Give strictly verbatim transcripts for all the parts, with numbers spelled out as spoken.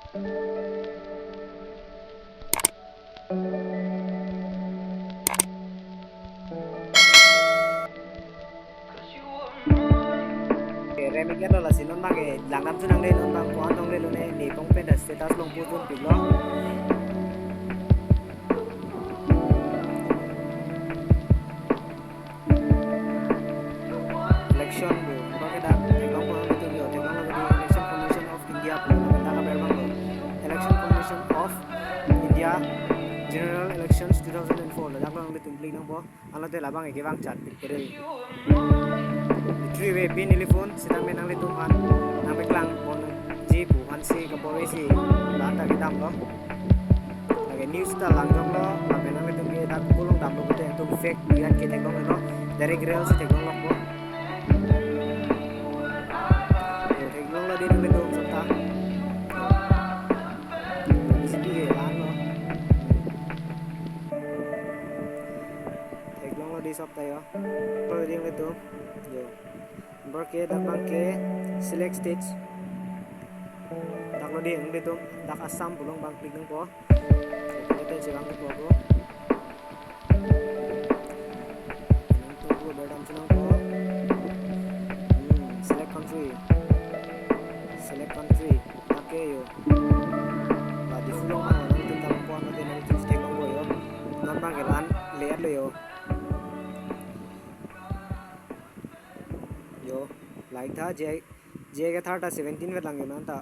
Oke, rem iklo, lasi non abangke langdam chunangne, non abang ko-an longle lone, nepong pen ta status along post dunpiklo. Election pu, anparke dak theklongpo nanglitum yo, theklonglo di Election Commission of India pu, lapen dak aber abanglo, Election Commission of India, General Elections two thousand and four, ladak along nanglitum click nangpo. Anlote labang eke bang chat pik kere. Three way pin neli phone, sitame nanglitum aphan nangpeklang ponji pu aphansi kaporisi la-an ta kedamlo. Lake news ta langjoklo, lapen nanglitum ke dak Google along damlo pute, itum fake biat ke theklonglo, direct real si theklonglo po. Yo, theklonglo di nanglitum seta. B J P ke la-anlo. Theklonglo di sob ta yo. Theklonglo di nanglitum. Yo. Anparke dak abangke select states. Daklo di nanglitum, dak Assam pu along abang click nangpo. Dak abang click nangpo. Nanglitum pu berdam chunangpo. Hmm, select country. Select country. Dak ke yo. La Diphu along abang nanglitum dampo, anlote nanglitum theklongpo yo. Non abangke la-an le-etlo yo. Yo, like tha, J I, J I Kathar ta seventeen vetlang yo non ta.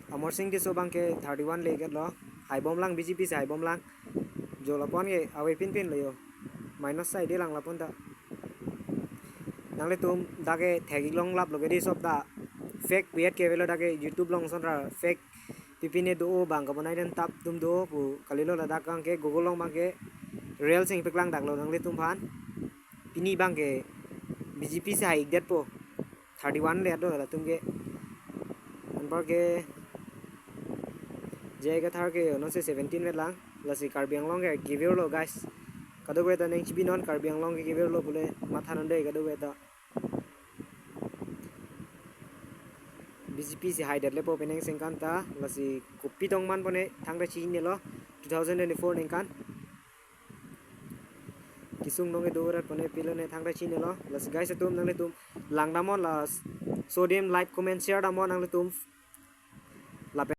Amarsing Tisso abangke thirty-one le-etlo. Haibomlang, B J P si haibomlang. Jo lapu-an ke ave pinpinlo yo. Minus side lang lapu-an ta. Nanglitum dak ke thek-ik longlaplo ke di sob ta. Fake biat ke avelo dak ke YouTube along sonra fake pipine do-o abang kabonai den tap atum do-o pu kalilo, ladak abangke Google along abangke real si nangpeklang daklo nanglitum aphan. Pini abangke B J P si hai-ikdetpo. Thirty-one le-etlo latum ke. Anparke J I Kathar ke yo non si seventeen vetlang. Lasi Karbi Anglong ke kevirlo guys. Kadokave ta nangchibi non Karbi Anglong ke kevirlo pule matha non dei kadokave ta. B J P si haidetle po penang sengkan ta, lasi kopi tong man pone thangta chininelo two thousand twenty-four ningkan. Kesung nong kedo rat pone pilone thangta chininelo. Lasi guys atum, nanglitum langdamnon, la so adim like, comment, share damnon nanglitum. Lapen